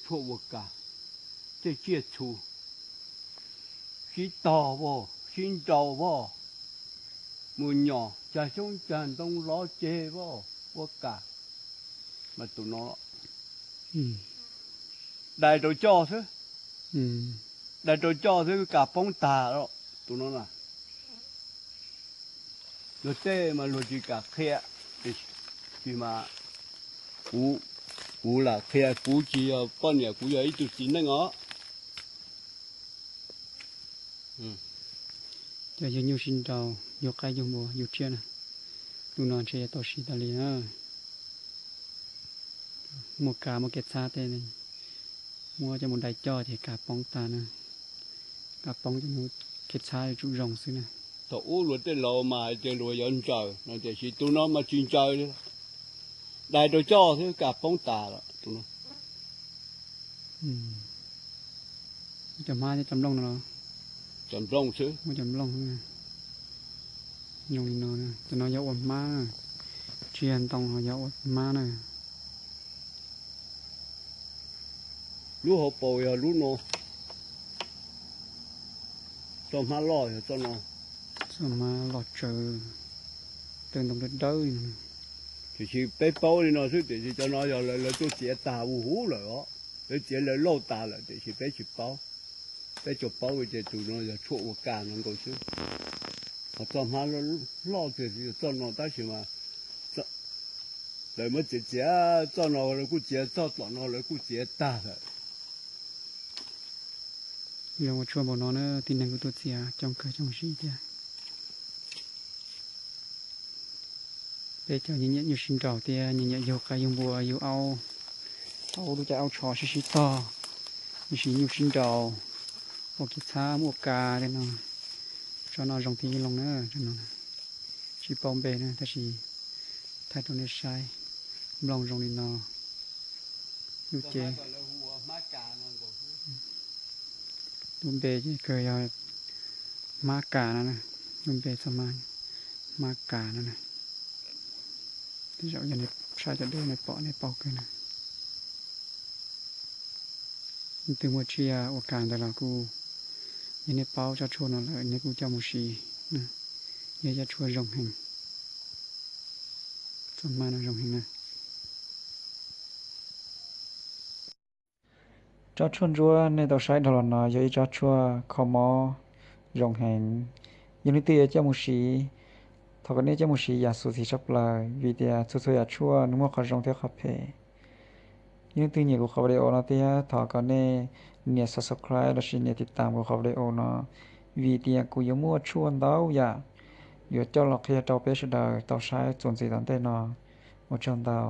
Tshuaj ua kas, tej tsiaj txhu sib tog vog, sib nraus vog, mus nyom cag xyoob cag ntoo lov ceg vog, ua kas. Mas tus no dai rau coj xwb, dai rau coj xwb, kas poob tag lawm tus no na. Luag tej mas luag tsis kam qhia, tab sis mas kuv, kuv lam qhia, kuv tsis yog poj niam, kuv yog ib tug txiv neej os. Cov yug nyuj sib nraus, yug qaib yug npua yug tsiaj na, lub no ntshe yuav tau siv tas li na. Muaj kav muaj kev txhab tej, muab coj mus dai coj ces kav poob tag na. Kav poob ces kev txhab yuav tsum zoo xwb na. Thaum ub luag tej laus mas hais tias luag yuav ntsaws no, tiam sis tus no mas tsis ntsaws li, dai rau coj xwb kav poob tas lawm tus no. Cov hmab thiab cov nplooj no los? Cov nplooj xwb. Muab cov nplooj xwb. Zoo li no, cov no yog ua hmab, tsiaj ntoo los yog ua hmab na. Lub hauv paus yog lub no. Txoj hmab loj yog txoj no. Txoj hmab loj tsawv, tawg ntoo dawb dawb li no. Tiam sis peb paub li no xwb, tiam sis cov no yog lawv tuaj txiav tag huv huv lawm os. Lawv txiav lawv lauj tas lawm tiam sis peb tsis paub. Peb tsuas paub tias tus no yog tshuaj ua kas no nkaus xwb. Ho txoj hmab loj tiag yog txoj no tab sis mas lawv muab txiav txiav txoj no lawv kuj txiav, txoj tom no lawv kuj txiav tag lawm. Zoo ua tshuaj npaum no na, tib neeg kuj tuaj txiav coob kawg coob zim thiab. Peb cov nyiam nyiam nyuj sib nraus thiab nyiam nyiam yug qaib yug npua yug aub, aub lub caij aub tsho sib sib tog, nyiam siv nyuj sib nraus, ua kev txhab muab ua kas tej no. Tsob no zoo tib loo na, tsob no tsis paub npe na tab sis thaij rau nej saib, nplooj zoo li no. Lub cev, lub npe ces kawg yog hmab kas no na, lub npe txoj hmab, hmab kas no na. Tej zaum yog nej saib cov dej nej pom nej paub kawg na. Leej twg muaj tsiaj ua kas ntawd los kuj, yog nej paub tsob tshuaj no lawm nej kuj coj mus siv, yog ib tsob tshuaj zoo heev. Txoj hmab no zoo heev na. Tsob tshuaj ntsuab nej tau saib dhau los no yog ib tsob tshuaj kho mob zoo heev. Yog leej twg yuav coj mus siv, thov kom nej coj mus siv yam xus txim tshaj plaws vim tias txhua txhua yam tshuaj nws muaj qhov zoo thiab qhov phem. Yog leej twg nyiam kuv qhov video no thiab thov kom nej nias subscribe lossis nias tiv tas kuv qhov video no, vim tias kuv yuav muaj tshuaj ntau yam yuav coj los qhia rau peb sawv daws tau saib txuas ntxiv tom ntej no. Ua tsaug ntau.